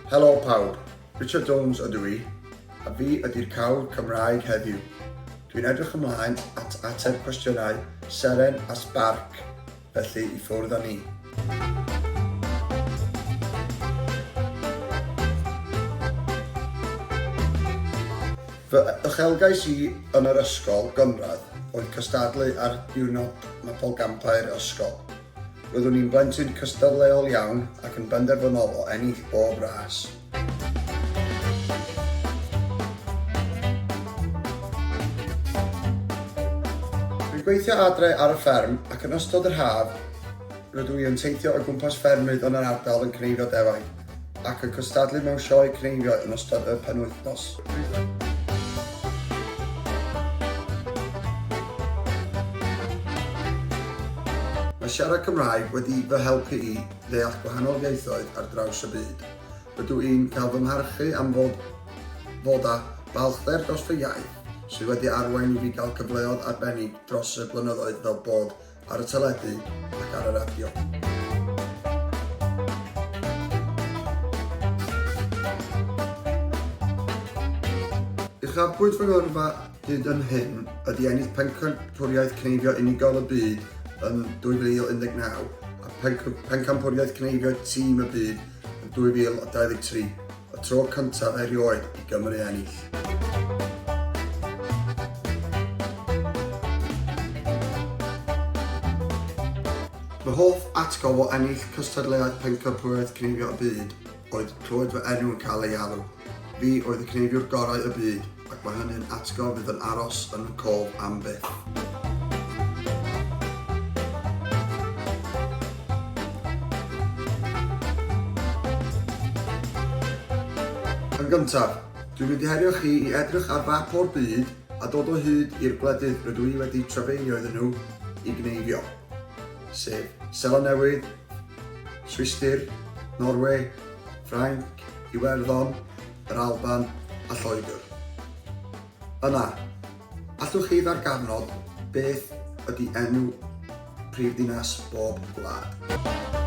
Helo pawb, Richard Jones ydw i, a fi ydy'r cawr Cymraeg heddiw. Dwi'n edrych ymlaen at ateb cwestiynau Seren a Sbarc, felly i ffwrdd â ni. Fy uchelgais i yn yr ysgol gynradd oedd cystadlu ar Diwrnod Mabolgampau'r ysgol. Roeddwn i'n blentyn cystadleuol iawn ac yn benderfynol o ennill bob ras. Dwi'n gweithio adre ar y fferm ac yn ystod yr haf rydw i yn teithio o gwmpas ffermydd yn yr ardal yn cneifio defaid ac yn cystadlu mewn sioe cneifio yn ystod y penwythnos. Mae siarad Cymraeg wedi fy helpu i ddeall gwahanol ieithoedd ar draws y byd. Rydw i'n cael fy mharchu am fod fod â balchder dros fy iaith, sydd wedi arwain i fi gael cyfleoedd arbennig dros y blynyddoedd fel bod ar y teledu ac ar y radio. Uchafbwynt fy ngyrfa hyd yn hyn ydy ennill Pencampwriaeth Cneifio Unigol y Byd yn 2019 a Pencampwriaeth Cneifio Tîm y Byd yn 2023. Y tro cyntaf erioed i Gymru ennill. Fy hoff atgof o ennill cystadleuaeth Pencampwriaeth Cneifio y Byd oedd clywed fy enw yn cael ei alw. Fi oedd y cneifiwr gorau y byd ac mae hynny'n atgof fydd yn aros yn fy cof am byth. Yn gyntaf, dwi'n mynd i herio chi i edrych ar fap o'r byd a dod o hyd i'r gwledydd rydw i wedi trafeilio iddyn nhw i gneifio, sef Seland Newydd, Swistir, Norwy, Ffrainc, Iwerddon, yr Alban a Lloegr. Yna, allwch chi ddarganfod beth ydy enw prifddinas bob gwlad?